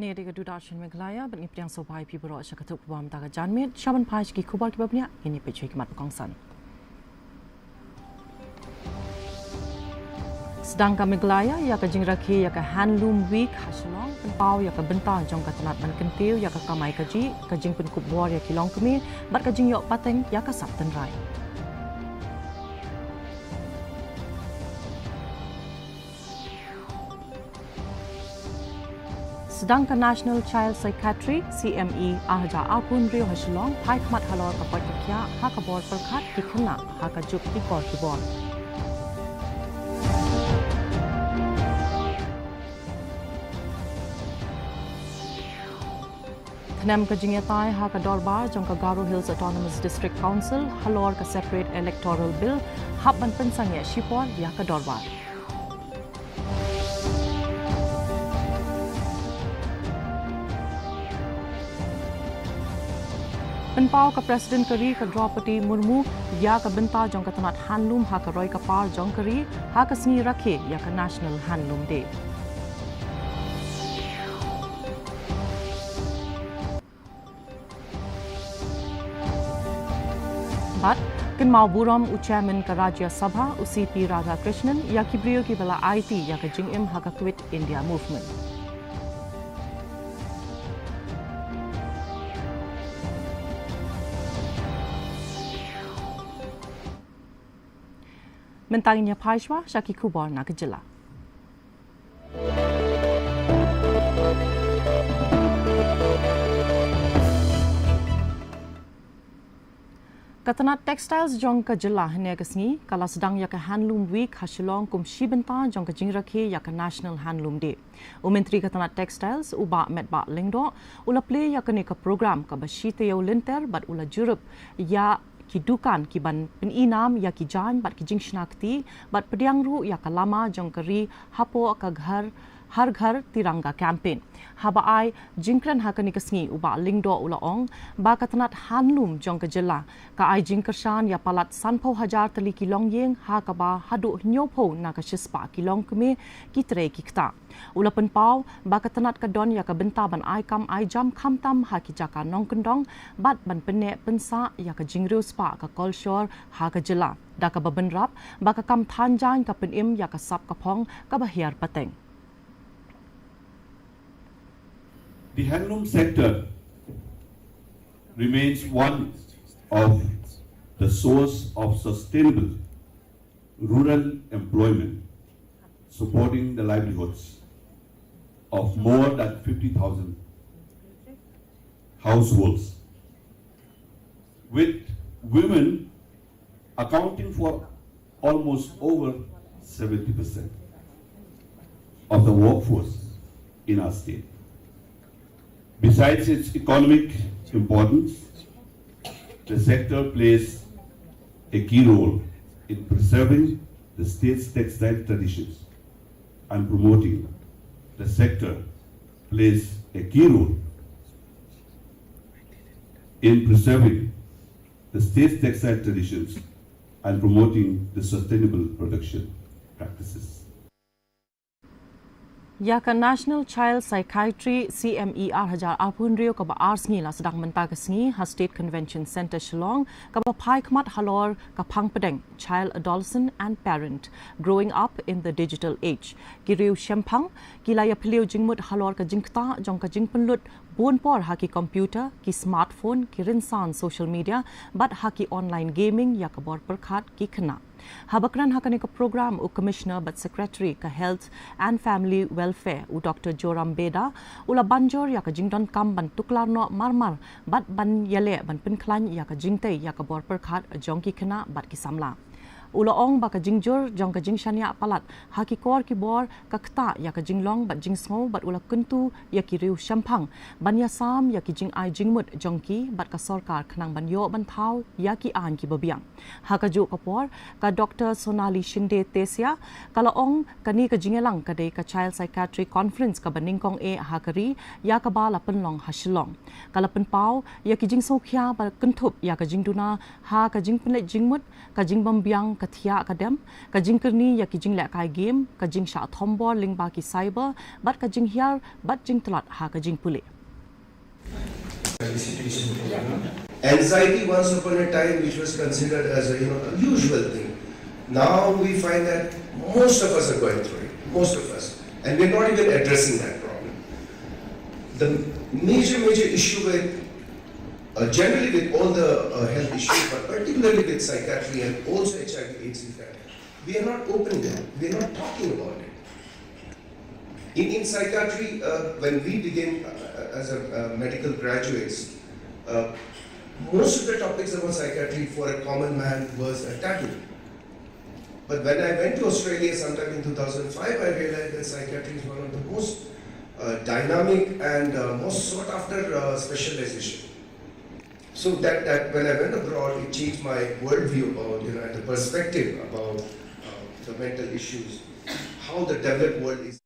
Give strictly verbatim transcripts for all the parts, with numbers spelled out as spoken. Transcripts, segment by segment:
Ngi dei ka Doordarshan Meghalaya, bad ngi pdiang sngewbha ïa phi baroh sha ka thut khubor mynta ka janmiet, sha ban phai sha ki khubor kiba bniah, ngin ïa peit shuwa ki mat ba kongsan. Sdang ka Meghalaya ïa ka jingrakhe ïa ka Handloom Week ha Shillong, pynpaw ïa ka bynta jong ka tnat ban kyntiew ïa ka kamai kajih, ka jingpynkup bor ïa ki longkmie, bad ka jingïoh pateng ïa ka sap tynrai. Sdang ka National Child Psychiatry, C M E, ar hajar arphew hynriew ha Shillong, phai khmat halor ka koit ka khiah ha ka bor pyrkhat ki khynnah ha ka juk ki kor ki bor. Thnem ka jingïatai ha ka dorbar jong ka Garo Hills Autonomous District Council halor ka Separate Electoral Bill, hap ban pynsangeh shipor ïa ka dorbar. Pynpaw ka President ka ri ka Droupadi Murmu ïa ka bynta jong ka tnat handloom ha ka roi ka par jong ka ri, ha ka sngi rakhe ïa ka National Handloom Day. Bad kynmaw burom u Chairman ka Rajya Sabha, u C P Radhakrishnan, ïa ki briew kiba la aiti ïa ka jingim ha ka Quit India Movement. Mynta ngin ïa phai shuwa sha ki khubor na ka jylla. Ka tnat Textiles jong ka jylla hynne ka sngi ka la sdang ïa ka Handloom Week ha Shillong kum shi bynta jong ka jingrakhe ïa ka National Handloom Day. U Myntri ka tnat Textiles, u Bah Metbah Lyngdoh, u la plie ïa kane ka program kaba shi taïew lynter bad u la jurip ïa ki dukan kiban pyni nam ïa ki jaiñ bad ki jingshna kti, bad pdiang ruh ïa ka lama jong ka ri hapoh ka Ghar, Har Ghar Tiranga campaign. Haba ai jingkren ha kane ka sngi, u Bah Lyngdoh u la ong ba ka tnat handloom jong ka jylla ka ai jingkyrshan ïa palat sanphew hajar tylli ki longïing, ha kaba haduh hynñiewphew na ka shispah ki longkmie ki trei ki ktah. U la pynpaw ba ka tnat ka don ïa ka bynta ban ai kam ai jam khamtam ha ki jaka nongkyndong, bad ban pynneh pynsah ïa ka jingriewspah ka kolshor ha ka jylla, da kaba bynrap ba ka kam than jaiñ ka pynim ïa ka sap ka phong kaba hiar pateng. The handloom sector remains one of the source of sustainable rural employment, supporting the livelihoods of more than fifty thousand households, with women accounting for almost over seventy percent of the workforce in our state. Besides its economic importance, the sector plays a key role in preserving the state's textile traditions and promoting. The sector plays a key role in preserving the state's textile traditions and promoting the sustainable production practices. Ïa ka National Child Psychiatry, C M E, ar hajar arphew hynriew kaba ar sngi la sdang mynta ka sngi ha State Convention Centre Shillong, kaba phai khmat halor ka phang pdeng Child, Adolescent and Parent, Growing Up in the Digital Age. Ki riew shemphang ki la ïa phylliew jingmut halor ka jingktah jong ka jingpynlut bun por ha ki computer, ki smartphone, ki rynsan social media, bad ha ki online gaming ïa ka bor pyrkhat ki khynnah. Haba kren ha kane ka program, u Commissioner bad Secretary ka Health and Family Welfare, u Doctor Joram Beda, u la ban jur ïa ka jingdonkam ban tuklar noh marmar bad ban ïaleh ban pynkhlaiñ ïa ka jingtei ïa ka bor pyrkhat jong ki khynnah bad ki samla. U la ong ba ka jingjur jong ka jingshaniah palat ha ki kor ki bor ka ktah ïa ka jinglong bad jingsngew, bad u la kyntu ïa ki riew shemphang ban ïasam ïa ki jingai jingmut jong ki bad ka sorkar khnang ban ïoh ban thaw ïa ki aiñ kiba biang. Ha kajuh ka por, ka Doctor Sonali Shinde Tesia ka la ong kane ka jingïalang ka dei ka Child Psychiatry Conference kaba nyngkong eh ha ka ri, ïa kaba la pynlong ha Shillong. Ka la pynpaw ïa ki jingsngewkhia ba kynthup ïa ka jingduna ha ka jingpynleit jingmut, ka jingbymbiang, ka thiah ka dem, ka jingkyrni ïa ki jinglehkai game, ka jingshah thombor lyngba ki cyber, bad ka jinghiar bad jingtlot ha ka jingpule. Anxiety once upon a time, which was considered as a, you know, a usual thing. Now we find that most of us are going through it, most of us. And we're not even addressing that problem. The major, major issue with, uh, generally with all the, uh, health issues, but particularly with psychiatry and also H I V AIDS, is that we are not opening it. We are not talking about it. In, in psychiatry, uh, when we begin, uh, as a, uh, medical graduates, uh, most of the topics about psychiatry for a common man was a taboo. But when I went to Australia sometime in two thousand five, I realized that psychiatry is one of the most, uh, dynamic and, uh, most sought after, uh, specialization. So that, that when I went abroad, it changed my worldview about, you know, and the perspective about, uh, the mental issues, how the developed world is.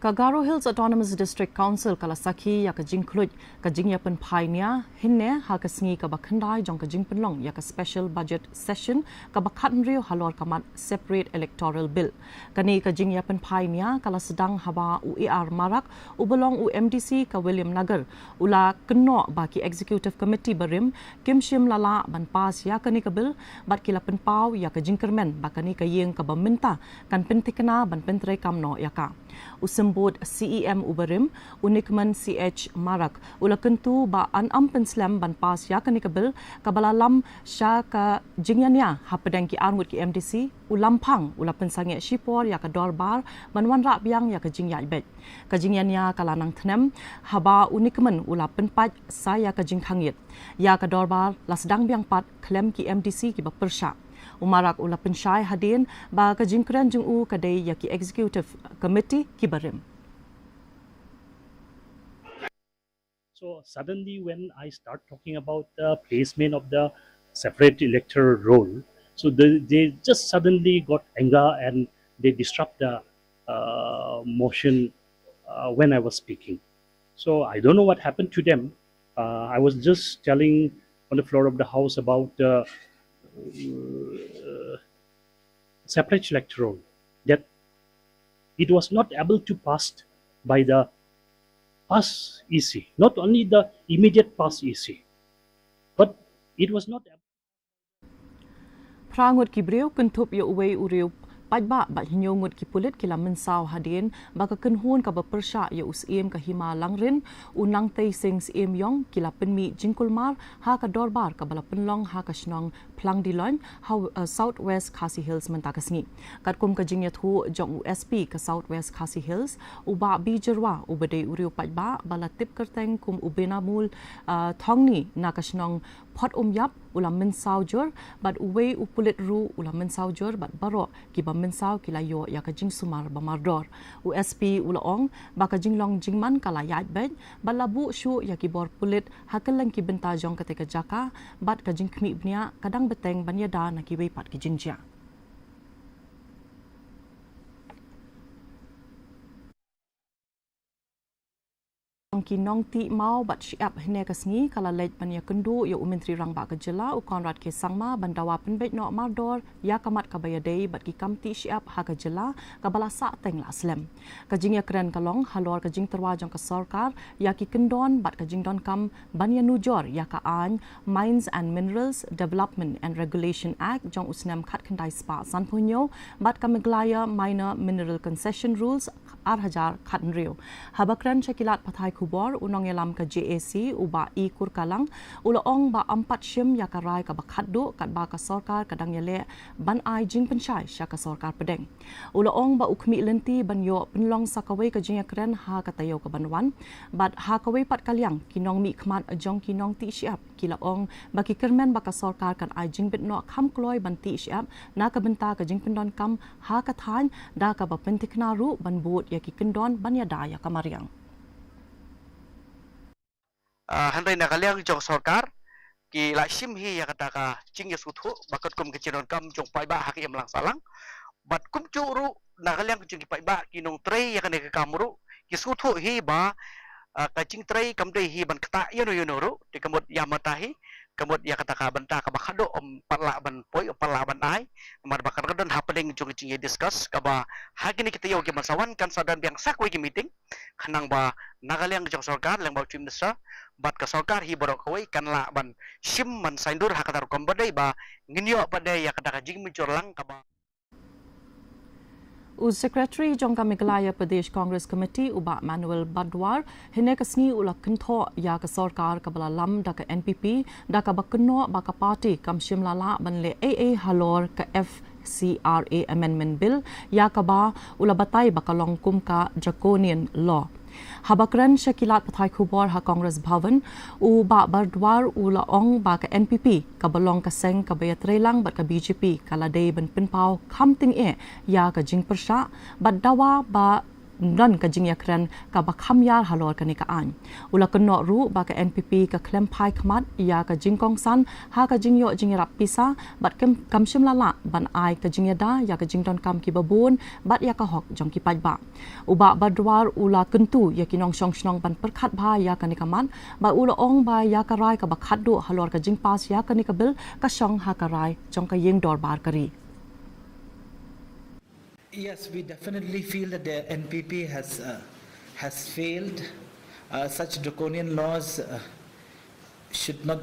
Ka Garo Hills Autonomous District Council ka la sakhi ïa ka jingkhluit ka jingïapynphai nia hynne ha ka sngi kaba khyndai jong ka jingpynlong ïa ka special budget session kaba khathynriew halor ka mat separate electoral bill. Kane ka jingïapynphai nia ka la sdang haba u A R Marak, uba long u M D C ka Williamnagar, u la kynnoh ba ki executive committee barim kim shym la lah ban pass ïa kane ka bill, bad ki la pynpaw ïa ka jingkyrmen ba kane ka ïing kaba mynta kan pynthikna ban pyntreikam noh ïa ka. U symbud C E M ubarim, u Nikman C H Marak, u la kyntu ba yn ym pynslem ban pass ïa kane ka bill kaba la lam sha ka jingïania hapdeng ki arngut ki M D C, u Lamphang u la pynsangeh shipor ïa ka dorbar ban wanrah biang ïa ka jingïaid beit. Ka jingïania ka la nang thnem haba u Nikman u la pynpait sa ïa ka jingkhang ïit. Ïa ka dorbar la sdang biang pat khlem ki M D C kiba pyrshah. U Marak u la pynshai hadien ba ka jingkren jong u ka dei ïa ki executive committee kibarim. So suddenly, when I start talking about the placement of the separate electoral roll, so they, they just suddenly got anger and they disrupt the uh, motion uh, when I was speaking. So I don't know what happened to them. Uh, I was just telling on the floor of the house about the uh, separate electoral, that it was not able to passed by the past E C, not only the immediate past E C, but it was not able. Phra ngut ki briew kynthup ïa uwei u riew paidbah bad hynñiew ngut ki pulit ki la mynsaw hadien ba ka kynhun kaba pyrshah ïa u Syiem ka Hima Langrin, u Nangtei Sing Syiem Yong, ki la pynmih jingkulmar ha ka dorbar kaba la pynlong ha ka shnong Phlangdiloin ha, uh, South West Khasi Hills mynta ka sngi. Katkum ka jingïathuh jong u S P ka South West Khasi Hills, u Bah B Jyrwa, uba dei u riew paidbah ba la tip kyrteng kum u Benamul, uh, Thongni na ka shnong Phot Umïap, u la mynsaw jur, bad uwei u pulit ruh u la mynsaw jur, bad baroh kiba mynsaw ki la ïoh ïa ka jingsumar ba mardor. U S P u la ong ba ka jinglong jingman ka la ïaid beit, bad la buh shuh ïa ki bor pulit ha kylleng ki bynta jong katei ka jaka, bad ka jingkhmih bniah ka dang bteng ban ïada na kiwei pat ki jingjia. Ki nongtih maw bad shyiap hynne ka sngi ka la leit ban ïakynduh ïa u Myntri Rangbah ka jylla u Conrad K Sangma ban dawa pynbeit noh mardor ïa ka mat kaba ïadei bad ki kam tih shyiap ha ka jylla kaba la sah teng la slem. Ka jingïakren ka long halor ka jingtyrwa jong ka sorkar ïa ki kyndon bad ka jingdonkam ban ïanujor ïa ka aiñ Mines and Minerals Development and Regulation Act jong u snem khatkhyndai spah sanphew hynñiew bad ka Meghalaya Minor Mineral Concession Rules ar hajar khathynriew. Haba kren sha ki lad pathai khubor, u nongïalam ka J A C, u Bah E Kurkalang, u la ong ba ym pat shim ïa ka rai kaba khatduh katba ka sorkar ka dang ïaleh ban ai jingpynshai sha ka sorkar pdeng. U la ong ba u khmih lynti ban ïoh pynlong sa kawei ka jingïakren ha ka taïew kaban wan, bad ha kawei pat ka liang ki nongmihkhmat jong ki nongtih shyiap ki la ong ba ki kyrmen ba ka sorkar kan ai jingbit noh kham kloi ban tih shyiap na ka bynta ka jingpyndonkam ha ka thaiñ da kaba pynthikna ruh ban bud ïa ki kyndon ban ïada ïa ka mariang. Ah, hynrei na ka liang jong sorkar ki la shim hi ïa kata ka jingïasngewthuh ba katkum ka jingdonkam jong paidbah ha ka imlang sahlang. Bad kumjuh ruh na ka liang jong ki paidbah ki nongtrei ïa kane ka kam ruh ki sngewthuh hi ba, ah, ka jingtrei kam dei hi ban ktah ïano ïano ruh, te ka mut ïa mynta hi ka mut ïa kata ka bynta kaba khadduh ym pat lah ban poi, ym pat lah ban ai. Namar ba ka dang don happening jong ka jingïa discuss kaba ha kine ki taïew ki ban sa wan kan sa don biang sa kawei ki meeting. Khnang ba na ka liang jong sorkar, lyngba u Chief Minister bad ka sorkar hi baroh kawei kan lah ban shim ban saiñdur ha kata rukom ba dei ba ngin ïoh ba dei ïa kata ka jingmynjur lang kaba U Secretary jong ka Meghalaya Pradesh Congress Committee u Bah Manuel Bardwar hynne ka sngi u la kynthoh ïa ka sorkar kaba la lam da ka N P P da kaba kynnoh ba ka party kam shym la lah ban leh ei ei halor ka F C R A Amendment Bill ïa kaba u la batai ba ka long kum ka draconian law. Haba kren sha ki lad pathai khubor ha Congress Bhavan, u Bah Bardwar u la ong ba ka N P P kaba long ka seng kaba ïatreilang bad ka B J P ka la dei ban pynpaw kham tyngeh ïa ka jingpyrshah bad dawa ba don ka jingïakren kaba kham ïar halor kane ka aiñ. U la kynnoh ruh ba ka N P P ka khlem phai khmat ïa ka jingkongsan ha ka jingïoh jingïarap pisa bad kam, kam shym la lah ban ai ka jingïada ïa ka jingdonkam kiba bun bad ïa ka hok jong ki paidbah. U Bah Bardwar u la kyntu ïa ki nongshong shnong ban pyrkhat bha ïa kane ka mat bad u la ong ba ïa ka rai kaba khadduh halor ka jingpass ïa kane ka bill ka shong ha ka rai jong ka ïing dorbar ka ri. Yes, we definitely feel that the N P P has, uh, has failed. Uh, such draconian laws, uh, should not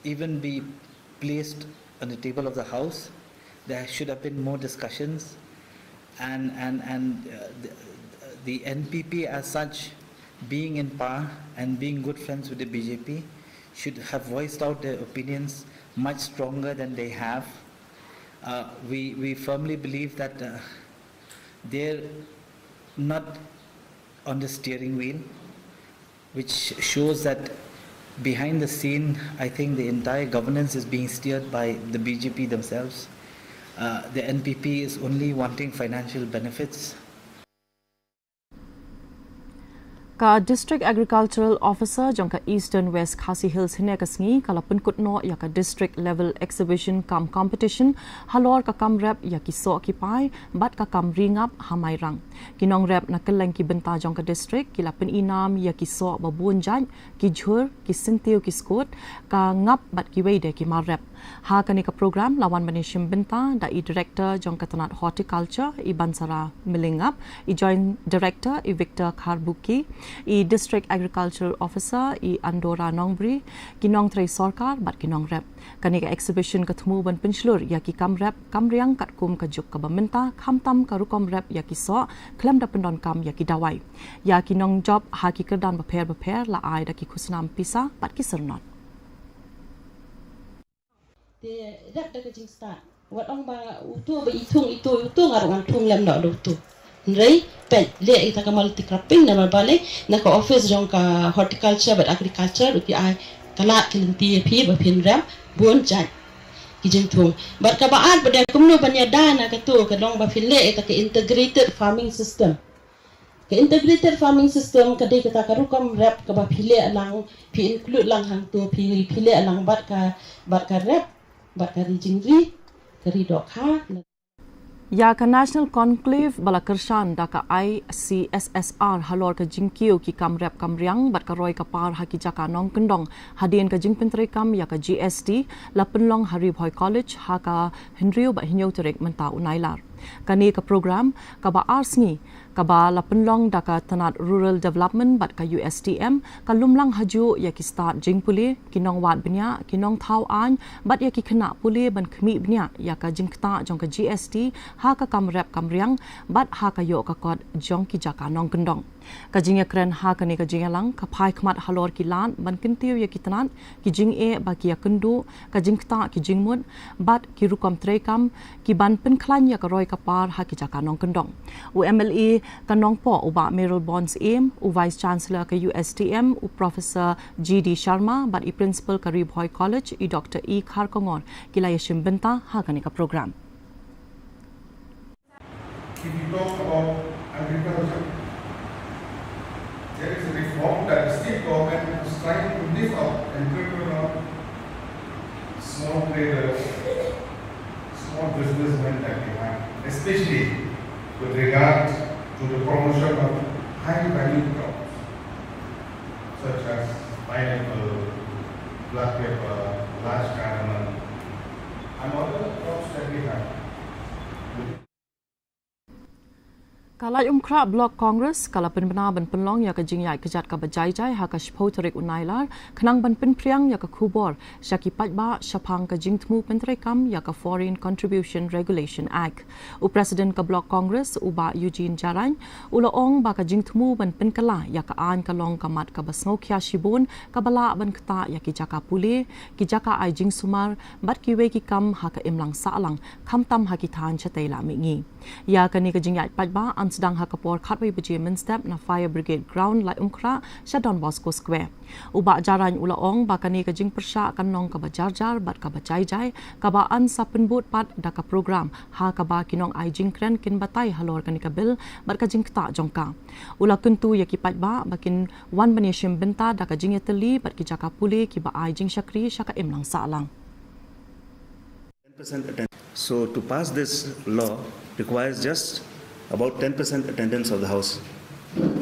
even be placed on the table of the House. There should have been more discussions, and, and, and, uh, the, the N P P as such, being in power and being good friends with the B J P, should have voiced out their opinions much stronger than they have. Uh, we, we firmly believe that, uh, they're not on the steering wheel, which shows that behind the scene, I think the entire governance is being steered by the B J P themselves. Uh, the N P P is only wanting financial benefits. Ka District Agricultural Officer jong ka Eastern West Khasi Hills hynne ka sngi ka la pynkut noh ïa ka District Level Exhibition cum Competition halor ka kam rep ïa ki soh ki pai bad ka kam ri ngap ha Mairang. Ki nongrep na kylleng ki bynta jong ka district ki la pynïnam ïa ki soh ba bun jait, ki jhur, ki syntiew, ki skud, ka ngap bad kiwei de ki mar rep. Ha kane ka program la wan ban ïashim bynta da i Director jong ka tnat Horticulture i Bansara Mylliangap, i Joint Director i Victor Kharbuki, i District Agricultural Officer i Andora Nongbri, ki nongtrei sorkar bad ki nongrep. Kane ka exhibition ka thmu ban pynshlur ïa ki kam rep kam riang katkum ka juk kaba mynta, khamtam ka rukom rep ïa ki soh khlem da pyndonkam ïa ki dawai. Ïa ki nongjop ha ki kyrdan bapher bapher la ai da ki khusnam pisa bad ki syrnod. Te rep da ka jingstad. Wat ong ba uto ba i thung ito uto nga ruh ngan thung lem noh da uto. Hynrei peit leh ita ka multi cropping namar ba ne na ka office jong ka horticulture bad agriculture u ki ai ka lad ki lynti ïa phi ba phin rep bun jait ki jingthung. Bad kaba ar ba dei kumno ban ïada na kato ka long ba phin leh ita ka integrated farming system. Ka integrated farming system ka dei kata ka rukom rep kaba phi leh lang, phi include lang hangto, phi, phi leh lang bad ka, bad ka rep, bad ka ri jingri, ka ri dohkha. Ïa ka National Conclave ba la kyrshan da ka I C S S R halor ka jingkiew ki kam rep kam riang bad ka roi ka par ha ki jaka nongkyndong hadien ka jingpyntreikam ïa ka G S T la pynlong ha Ri Bhoi College ha ka hynriew bad hynñiew tarik mynta u Nailar. Kane ka program kaba ar sngi kaba la pynlong da ka tnat Rural Development bad ka U S T M, ka lumlang hajuh ïa ki stad jingpule, ki nongwad bniah, ki nongthaw aiñ bad ïa ki khynnah pule ban khmih bniah ïa ka jingktah jong ka G S T ha ka kam rep kam riang bad ha ka ïoh ka kot jong ki jaka nongkyndong. Ka jingïakren ha kane ka jingïalang ka phai khmat halor ki lad ban kyntiew ïa ki tnat, ki jingeh ba ki ïakynduh, ka jingktah ki jingmut bad ki rukom treikam ki ban pynkhlaiñ ïa ka roi ka par ha ki jaka nongkyndong. U M L A ka Nongpoh u Bah Mayralborn Syiem, u Vice Chancellor ka U S T M u Professor G D Sharma bad i Principal ka Ri Bhoi College i Doctor E Kharkongor ki la ïashim bynta ha kane ka program. If you talk about agriculture, there is a reform that the state government is trying to lift up and trickle down small traders, small businessmen that we have, especially with regard to the promotion of high value crops such as pineapple, black pepper, Ka Laitumkhrah Block Congress ka la pynbna ban pynlong ïa ka jingïaid kjat kaba jai jai ha ka shiphew tarik u Nailar, khnang ban pynphriang ïa ka khubor sha ki paidbah shaphang ka jingthmu pyntreikam ïa ka Foreign Contribution Regulation Act. U President ka Block Congress, u Bah Eugene Jarain, u la ong ba ka jingthmu ban pynkylla ïa ka aiñ ka long ka mat kaba sngewkhia shibun, kaba lah ban ktah ïa ki jaka pule, ki jaka ai jingsumar, bad kiwei ki kam ha ka imlang sahlang, khamtam ha ki thaiñ shatei la mihngi. Ïa kane ka jingïaid paidbah yn sdang ha ka por khatwei baje mynstep na Fire Brigade Ground, Laitumkhrah, sha Don Bosco Square. U Bah Jarain u la ong ba kane ka jingpyrshah kan long kaba jar jar bad kaba jai jai, kaba yn sa pynbud pat da ka program ha kaba ki nongai jingkren kin batai halor kane ka bill bad ka jingktah jong ka. U la kyntu ïa ki paidbah ba kin wan ban ïashim bynta da ka jingïatylli bad ki jaka pule kiba ai jingshakri sha ka imlang sahlang. Ten percent attend-, so to pass this law requires just about ten percent attendance of the House.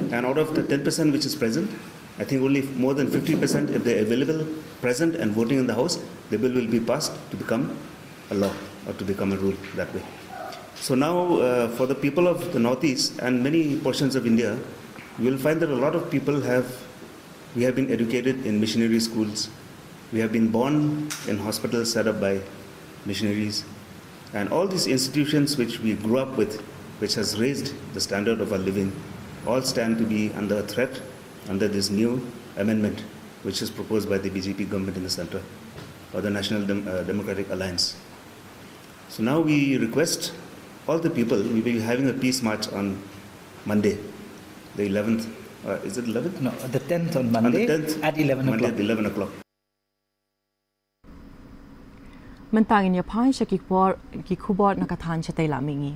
And out of the ten percent which is present, I think only more than fifty percent, if they're available, present and voting in the House, the bill will be passed to become a law or to become a rule that way. So now, uh, for the people of the Northeast and many portions of India, you will find that a lot of people have, we have been educated in missionary schools. We have been born in hospitals set up by missionaries. And all these institutions which we grew up with, which has raised the standard of our living, all stand to be under threat under this new amendment, which is proposed by the B J P government in the center, or the National Dem-, uh, Democratic Alliance. So now we request all the people, we will be having a peace march on Monday, the eleventh, uh, is it eleventh? No, the tenth on On the Monday tenth, at eleven Monday o'clock. At eleven o'clock. Mynta ngin ïa phai sha ki khubor, ki khubor na ka thaiñ shatei la mihngi.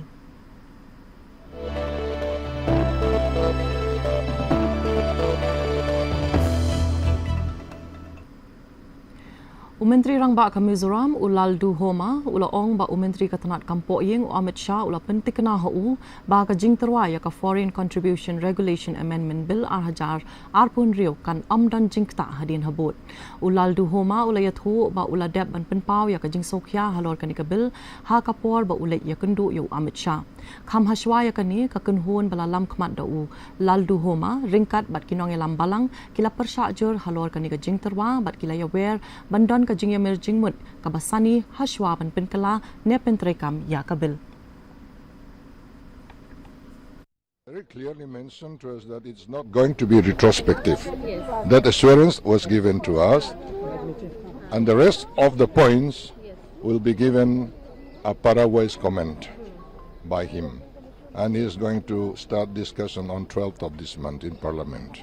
U Myntri Rangbah ka Mizoram, u Lalduhoma, u la ong ba u Myntri ka tnad kam pohïing, u Amit Shah, u la pyntikna ha u ba ka jingtyrwa ïa ka Foreign Contribution Regulation Amendment Bill ar hajar arphew hynriew kan ym don jingktah hadien habud. U Lalduhoma u la ïathuh ba u la dep ban pynpaw ïa ka jingsngewkhia halor kane ka bill ha ka por ba u leit ïakynduh ïa u Amit Shah. Kham hashwa ïa kane ka kynhun ba la lam khmat da u Lalduhoma ryngkat bad ki nongïalam balang ki la pyrshah jur halor kane ka jingtyrwa bad ki la ïawer ban don ka jingïamir jingmut kaba sani hashwa ban pynkylla ne pyntreikam ïa ka bill. Very clearly mentioned to us that it's not going to be retrospective. That assurance was given to us, and the rest of the points will be given a para voice comment by him, and he is going to start discussion on twelfth of this month in Parliament.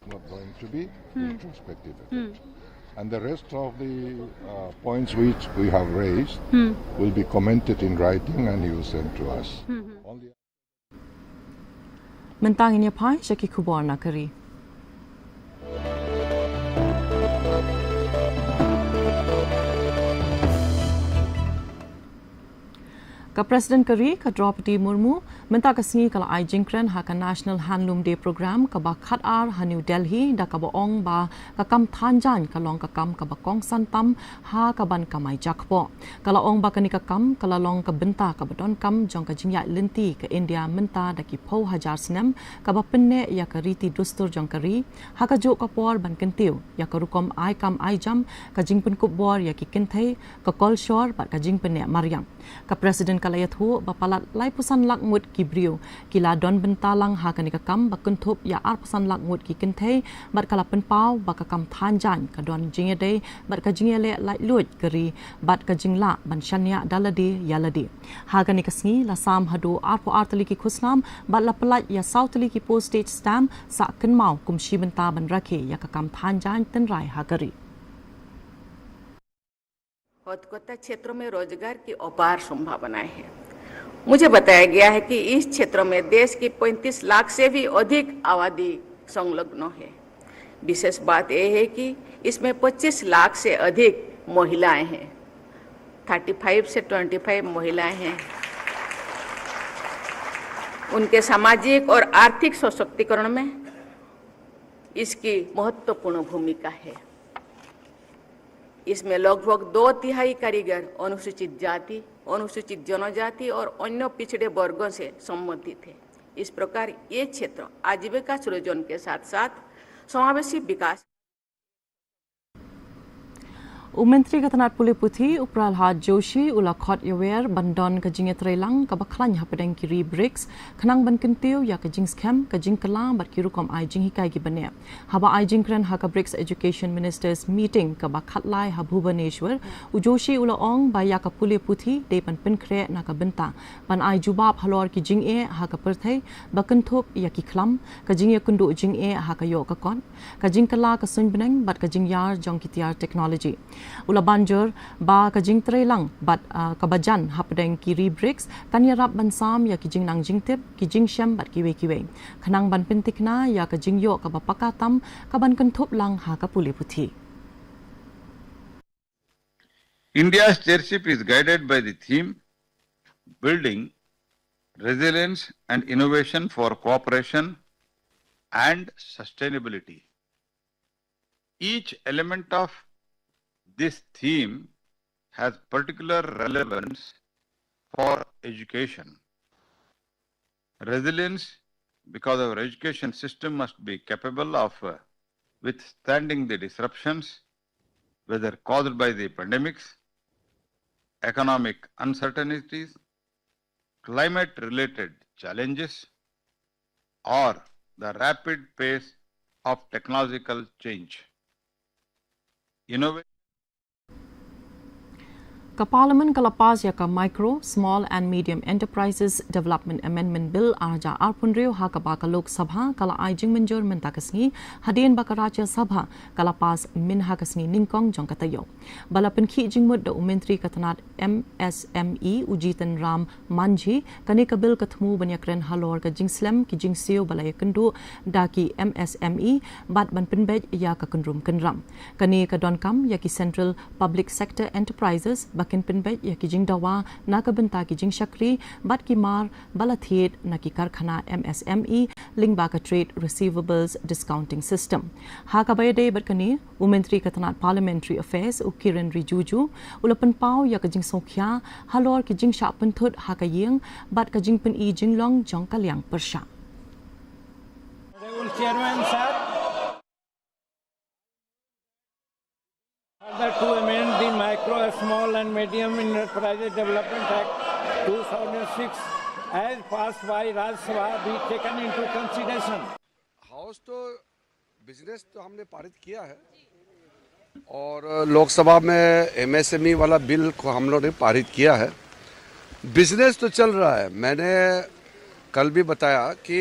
Not going to be retrospective effect. And the rest of the, uh, points which we have raised will be commented in writing and he will send to us. Only Mynta ngin ïa phai sha ki khubor na ka ri. Ka President ka ri, ka Droupadi Murmu, mynta ka sngi ka la ai jingkren ha ka National Handloom Day Programme kaba khatar ha New Delhi, da kaba ong ba ka kam than jaiñ ka long ka kam kaba kongsan tam ha kaban kamai jakpoh. Ka la ong ba kane ka kam ka la long ka bynta kaba donkam jong ka jingïaid lynti ka India mynta da ki phew hajar snem, kaba pynneh ïa ka riti dustur jong ka ri, ha kajuh ka por ban kyntiew ïa ka rukom ai kam ai jam, ka jingpynkup bor ïa ki kynthei, ka kolshor bad ka jingpynneh mariang. Ka President ka la ïathuh ba palat laiphew san lak ngut ki briew ki la don bynta lang ha kane ka kam, ba kynthup ïa arphew san lak ngut ki kynthei, bad ka la pynpaw ba ka kam than jaiñ ka don jingïadei bad ka jingïaleh laitluid ka ri bad ka jinglah ban shaniah da lade ïa lade. Ha kane ka sngi la sam haduh arphew ar tylli ki khusnam bad la pyllait ïa saw tylli ki postage stamp, sa kynmaw kum shi bynta ban rakhe ïa ka kam than jaiñ tynrai ha ka ri. हथकरघा क्षेत्रों में रोजगार की अपार संभावनाएं हैं। मुझे बताया गया है कि इस क्षेत्रों में देश की पैंतीस लाख से भी अधिक आबादी संलग्न है। विशेष बात यह है कि इसमें पच्चीस लाख से अधिक महिलाएं हैं, थर्टी फ़ाइव से ट्वेंटी फ़ाइव महिलाएं हैं। उनके सामाजिक और आर्थिक सशक्तिकरण में इसकी महत्वपूर्ण भूमिका है। इसमें लगभग दो तिहाई कारीगर अनुसूचित जाति, अनुसूचित जनजाति और अन्य पिछड़े वर्गों से संबंधित है। इस प्रकार ये क्षेत्र आजीविका सृजन के साथ साथ समावेशी विकास। U Myntri ka tnat pule puthi, u Pralhad Joshi, u la khot ïawer ban don ka jingïatreilang kaba khlaiñ hapdeng ki ri BRICS, khnang ban kyntiew ïa ka jingskhem, ka jingkylla bad ki rukom ai jinghikai kiba neh. Haba ai jingkren ha ka BRICS Education Ministers Meeting kaba khatlai ha Bhubaneswar, u Joshi u la ong ba ïa ka pule puthi dei ban pynkhreh na ka bynta ban ai jubab halor ki jingeh ha ka pyrthei, ba kynthup ïa ki khlam, ka jingïakynduh jingeh ha ka ïoh ka kot, ka jingkylla ka suiñ bneng bad ka jingïar jong ki tiar technology. U la ban jur ba ka jingtreilang bad, ah, kaba jan hapdeng ki ri BRICS kan ïarap ban sam ïa ki jingnang jingtip, ki jingshem bad kiwei kiwei, khnang ban pyntikna ïa ka jingïoh kaba paka tam kaban kynthup lang ha ka pule puthi. India's chairship is guided by the theme Building Resilience and Innovation for Cooperation and Sustainability. Each element of this theme has particular relevance for education. Resilience, because our education system must be capable of, uh, withstanding the disruptions, whether caused by the pandemics, economic uncertainties, climate-related challenges, or the rapid pace of technological change. Innovation Ka Parliament ka la pass ïa ka Micro, Small and Medium Enterprises Development Amendment Bill ar hajar arphew hynriew ha kaba ka Lok Sabha ka la ai jingmynjur mynta ka sngi, hadien ba ka Rajya Sabha ka la pass mynha ka sngi nyngkong jong ka taïew. Ba la pynkhih jingmut da u Myntri ka tnat M S M E u Jiten Ram Manjhi, kane ka bill ka thmu ban ïakren halor ka jingslem ki jingsiew ba la ïakynduh da ki M S M E bad ban pynbeit ïa ka kynrum kynram. Kane ka donkam ïa ki Central Public Sector Enterprises ba kin pynbeit ïa ki jingdawa na ka bynta ki jingshakri bad ki mar ba la thied na ki karkhana M S M E lyngba ka Trade Receivables Discounting System. Ha kaba ïadei bad kane, u Myntri ka tnat Parliamentary Affairs u Kiren Rijiju u la pynpaw ïa ka jingsngewkhia halor ki jingshah pynthut ha ka ïing bad ka jingpyni jinglong jong ka liang pyrshah. Honorable Chairman, sir. Further to amend the Micro, Small and Medium Enterprises Development Act two thousand six as passed by Rajya Sabha be taken into consideration. हाउस तो बिजनेस तो हमने पारित किया है और लोकसभा में एमएसएमई वाला बिल को हम लोग ने पारित किया है। बिजनेस तो चल रहा है। मैंने कल भी बताया कि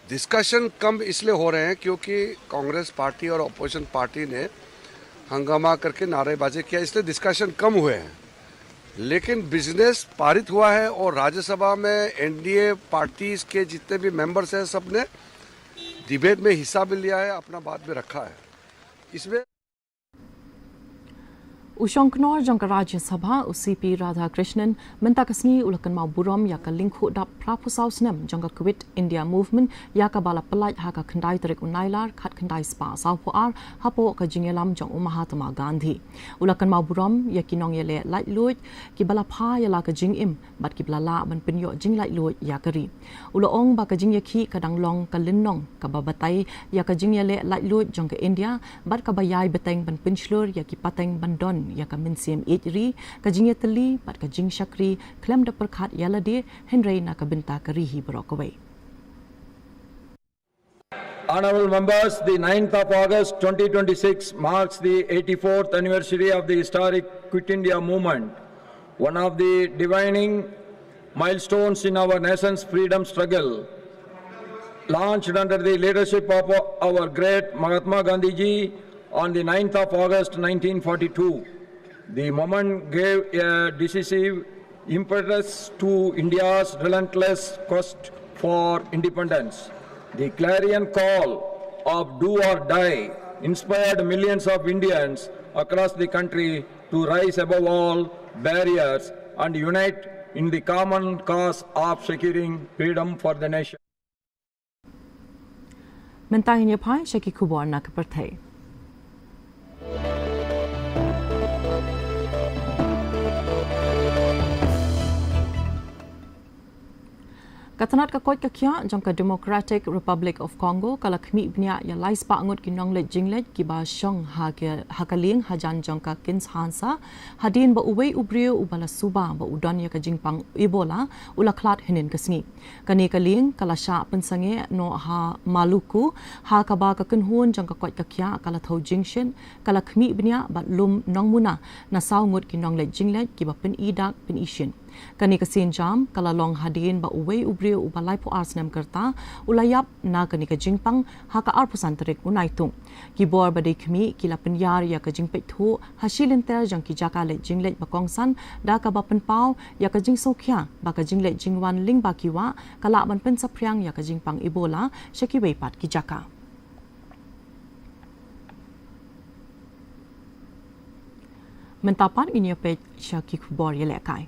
डिस्कशन कम इसलिए हो रहे हैं क्योंकि कांग्रेस पार्टी और अपोजिशन पार्टी ने हंगामा करके नारेबाजी किया, इसलिए डिस्कशन कम हुए हैं। लेकिन बिजनेस पारित हुआ है और राज्यसभा में एनडीए पार्टीज के जितने भी मेंबर्स हैं, सबने डिबेट में हिस्सा भी लिया है, अपना बात भी रखा है। इसमें U Shongknor jong ka Rajya Sabha, u C P Radhakrishnan, mynta ka sngi u la kynmaw burom ïa ka lyngkhuh dap phra phew saw snem jong ka Quit India Movement, ïa kaba la pyllait ha ka khyndai tarik u Nailar, khatkhyndai spah saw phew ar, hapoh ka jingïalam jong u Mahatma Gandhi. U la kynmaw burom ïa ki nongïaleh laitluid kiba la pha ïa la ka jingim bad kiba la lah ban pynïoh jinglaitluid ïa ka ri. U la ong ba ka jingïakhih ka dang long ka lynnong kaba batai ïa ka jingïaleh laitluid jong ka India bad kaba ïai bteng ban pynshlur ïa ki pateng ban don ïa ka mynsiem ïeit ri, ka jingïatylli bad ka jingshakri khlem da pyrkhat ïa lade, hynrei na ka bynta ka ri hi baroh kawei. Honorable members, the ninth of August twenty twenty-six marks the eighty-fourth anniversary of the historic Quit India Movement, one of the defining milestones in our nation's freedom struggle. Launched under the leadership of our great Mahatma Gandhi ji on the ninth of August nineteen forty-two, the movement gave a decisive impetus to India's relentless quest for independence. The clarion call of "Do or Die" inspired millions of Indians across the country to rise above all barriers and unite in the common cause of securing freedom for the nation. Mynta ngin ïa phai sha ki khubor na ka pyrthei. Ka tnat ka koit ka khiah jong ka Democratic Republic of Congo ka la khmih bniah ïa lai spah ngut ki nongleit jingleit kiba shong ha ka, ha ka lieng hajan jong ka Kinshasa, hadien ba uwei u briew uba la suba ba u don ïa ka jingpang Ebola u la khlad hynnin ka sngi. Kane ka lieng ka la shah pynsangeh noh ha Maluku, ha kaba ka kynhun jong ka koit ka khiah ka la thew jingshit, ka la khmih bniah bad lum nongmuna na saw ngut ki nongleit jingleit kiba pyni dak pyni shin. Kane ka sienjam ka la long hadien ba uwei u briew uba laiphew ar snem ka rta u la ïap na kane ka jingpang ha ka arphew san tarik u Naitung. Ki bor ba dei khmih ki la pynïar ïa ka jingpeit thuh ha shi lynter jong ki jaka leit jingleit ba kongsan, da kaba pynpaw ïa ka jingsngewkhia ba ka jingleit jingwan lyngba ki wah ka lah ban pynsaphriang ïa ka jingpang Ebola sha kiwei pat ki jaka. Mynta pat ngin ïa peit sha ki khubor ïalehkai.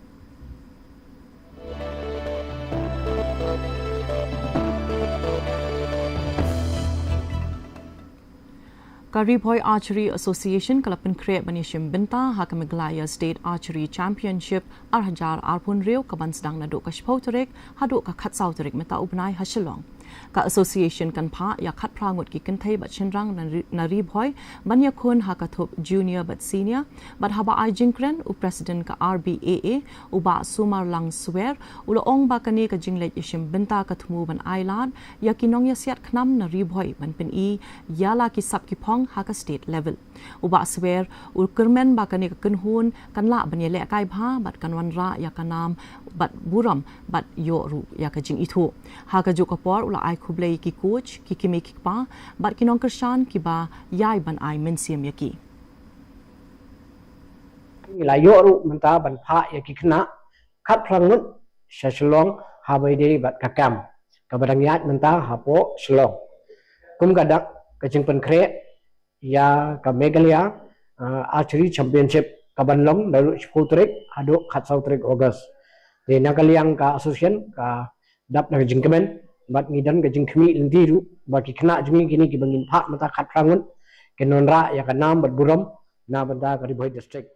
Ka Ri Bhoi Archery Association ka la pynkhreh ban ïashim bynta ha ka Meghalaya State Archery Championship ar hajar arphew hynriew kaban sdang naduh ka shiphew tarik haduh ka khatsaw tarik mynta u bnai ha Shillong. Ka association kan phah ïa khatphra ngut ki kynthei bad shynrang na Ri, na Ri Bhoi ban ïakhun ha ka thup junior bad senior, bad haba ai jingkren u president ka R B A A, u Bah Sumarlang Swer, u la ong ba kane ka jingleit ïashim bynta ka thmu ban ai lad ïa ki nongïasiat khnam na Ri Bhoi ban pyni ïa la ki sap ki phong ha ka state level. U Bah Swer u kyrmen ba kane ka kynhun kan lah ban ïalehkai bha bad kan wanrah ïa ka nam bad burom bad ïoh ruh ïa ka jingithuh. Ha kajuh ka por u la ai khublei ki coach, ki kmie ki kpa bad ki nongkyrshan kiba ïai ban ai mynsiem ïa ki. Ngi la ïoh ruh mynta ban phah ïa ki khynnah khatphra ngut sha Shillong ha ba ïadei bad ka camp kaba dang ïaid mynta hapoh Shillong. Kum ka dak ka jingpynkhreh ïa ka Meghalaya, ah, Archery Championship kaban long naduh shiphew tarik haduh khatsaw tarik August. Te na ka liang ka association ka dap na ka jingkmen bad ngi don ka jingkhmih lynti ruh ba ki khynnah jong ngi kine kiba ngin phah mynta khatphra ngut kin wanrah ïa ka nam bad burom na bynta ka Ri Bhoi District.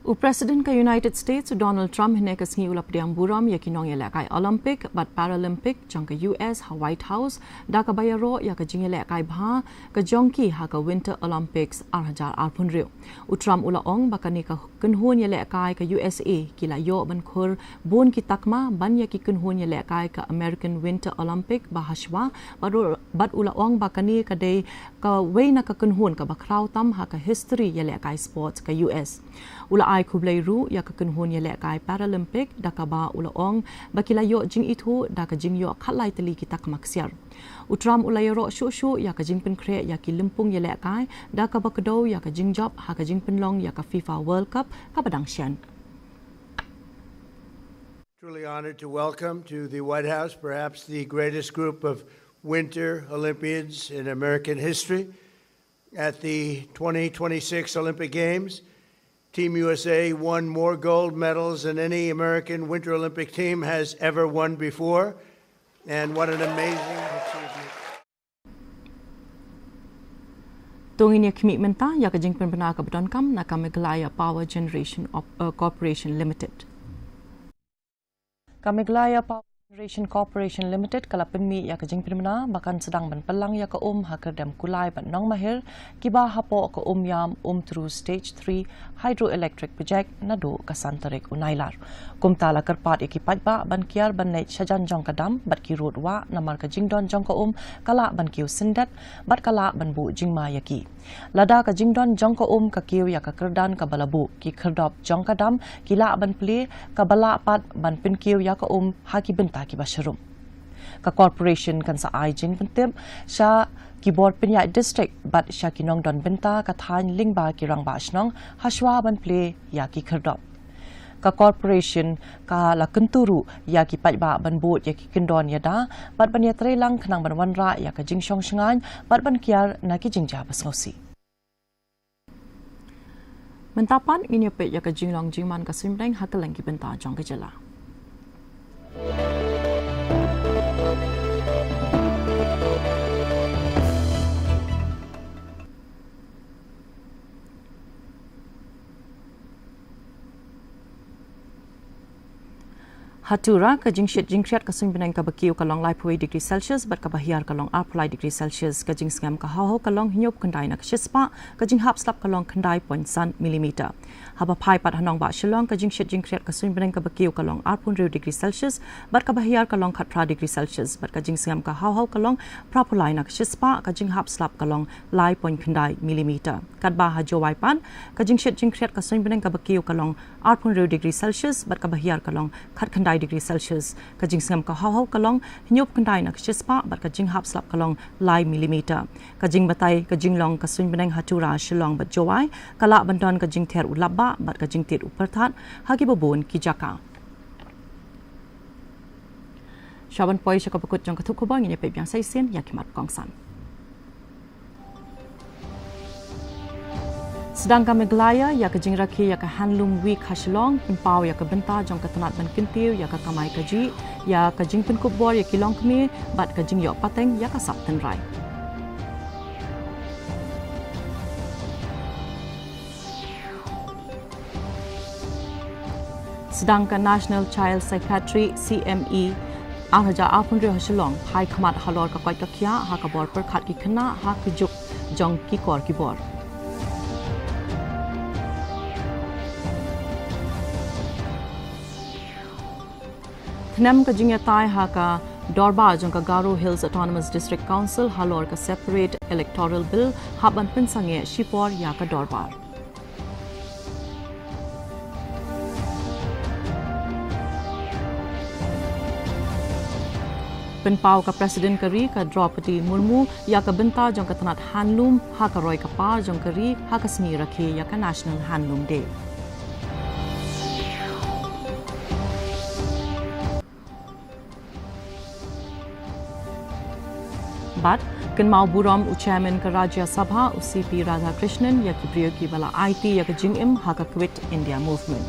U President ka United States u Donald Trump hynne ka sngi u la pdiang burom ïa ki nongïalehkai Olympic bad Paralympic jong ka U S ha White House da kaba ïaroh ïa ka jingïalehkai bha ka jong ki ha ka Winter Olympics ar hajar arphew hynriew. U Trump u la ong ba kane ka kynhun ïalehkai ka U S A ki la ïoh ban khur bun ki takma ban ïa ki kynhun ïalehkai ka American Winter Olympic ba hashwa, bad u, bad u la ong ba kane ka dei kawei na ka kynhun kaba khraw tam ha ka history ïalehkai sports ka U S. U la ai khublei ruh ïa ka kynhun ïalehkai Paralympic da kaba u la ong ba ki la ïoh jingithuh da ka jingïoh khatlai tylli ki takma ksiar. U Trump u la ïaroh shuh shuh ïa ka jingpynkhreh ïa ki lympung ïalehkai da kaba kdew ïa ka jingjop ha ka jingpynlong ïa ka FIFA World Cup kaba dang shen. Truly honored to welcome to the White House perhaps the greatest group of Winter Olympians in American history. At the twenty twenty-six Olympic Games, Team U S A won more gold medals than any American Winter Olympic team has ever won before. And what an amazing achievement. To ngin ïa khmih mynta ïa ka jingpynbna kaba donkam na ka Meghalaya Power Generation Op-, uh, Corporation Limited. Ka Meghalaya Power Generation Corporation Limited ka la pynmih ïa ka jingpynbna ba kan sdang ban pynlang ïa ka um ha Kyrdem Kulai bad Nongmahir kiba hapoh ka Umïam Umtru Stage three Hydroelectric Project naduh ka san tarik u Nailar. Kumta la kyrpad ïa ki paidbah ban kiar ban leit shajan jong ka dam bad ki rud wah namar ka jingdon jong ka um ka lah ban kiew syndet bad ka lah ban buh jingma ïa ki. Lada ka jingdon jong ka um ka kiew ïa ka kyrdan kaba la buh, ki khyrdop jong ka dam ki lah ban plie, kaba lah pat ban pynkiew ïa ka um ha ki bynta kiba sharum. Ka corporation kan sa ai jingpyntip sha ki bor pynïaid district bad sha ki nongdon bynta ka thaiñ lyngba ki rangbah shnong hashwa ban plie ïa ki khyrdop. Ka corporation ka la kyntu ruh ïa ki paidbah ban bud ïa ki kyndon ïada bad ban ïatreilang khnang ban wanrah ïa ka jingshong shngaiñ bad ban kiar na ki jingjia ba sngewsih. Mynta pat ngin ïa peit ïa ka jinglong jingman ka suiñ bneng ha kylleng ki bynta jong ka jylla. Ha Tura, ka jingshit jingkhriat ka suiñbneng kaba kiew ka long laiphew wei degree Celsius bad kaba hiar ka long arphew lai degree Celsius. Ka jingsngem ka hawhaw ka long hynñiewphew khyndai na ka shispah, ka jinghap slap ka long khyndai point san millimeter. Haba phai pat ha nongbah Shillong, ka jingshit jingkhriat ka suiñbneng kaba kiew ka long arphew hynriew degree Celsius bad kaba hiar ka long khatphra degree Celsius bad ka jingsngem ka hawhaw ka long phraphew lai na ka shispah, ka jinghap slap ka long lai point khyndai millimeter. Katba ha Jowai pat, ka jingshit jingkhriat ka suiñbneng kaba kiew ka long arphew hynriew degree Celsius bad kaba hiar ka long khatkhyndai degree Celsius. Ka jingsngem ka hawhaw ka long hynñiewphew khyndai na ka shispah bad ka jinghap slap ka long lai millimeter. Ka jingbatai ka jinglong ka suiñbneng ha Tura, Shillong bad Jowai ka lah ban don ka jingther u lapbah bad ka jingtied u pyrthat ha kiba bun ki jaka. Sha ban poi sha kaba kut jong ka thup khubor, ngin ïa peit biang sa shisien ïa ki mat kongsan. Sdang ka Meghalaya ïa ka jingrakhe ïa ka Handloom Week ha Shillong, pynpaw ïa ka bynta jong ka tnat ban kyntiew ïa ka kamai kajih, ïa ka jingpynkup bor ïa ki longkmie bad ka jingïoh pateng ïa ka sap tynrai. Sdang ka National Child Psychiatry, C M E, ar hajar arphew hynriew ha Shillong, phai khmat halor ka koit ka khiah ha ka bor pyrkhat ki khynnah ha ka juk jong ki kor ki bor. Thnem ka jingïatai ha ka dorbar jong ka Garo Hills Autonomous District Council halor ka Separate Electoral Bill, hap ban pynsangeh shipor ïa ka dorbar. Pynpaw ka President ka ri ka Droupadi Murmu ïa ka bynta jong ka tnat handloom ha ka roi ka par jong ka ri ha ka sngi rakhe ïa ka National Handloom Day. Bad kynmaw burom u Chairman ka Rajya Sabha, u C P Radhakrishnan, ïa ki briew kiba la aiti ïa ka jingim ha ka Quit India Movement.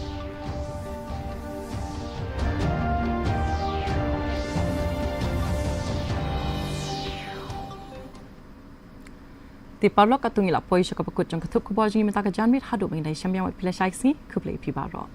Te paralok, katto ngi la poi sha kaba kut jong ka thup khubor jong ngi mynta ka janmiet, haduh ban ïadei shem biang bad phi lashai ka sngi, khublei phi baroh.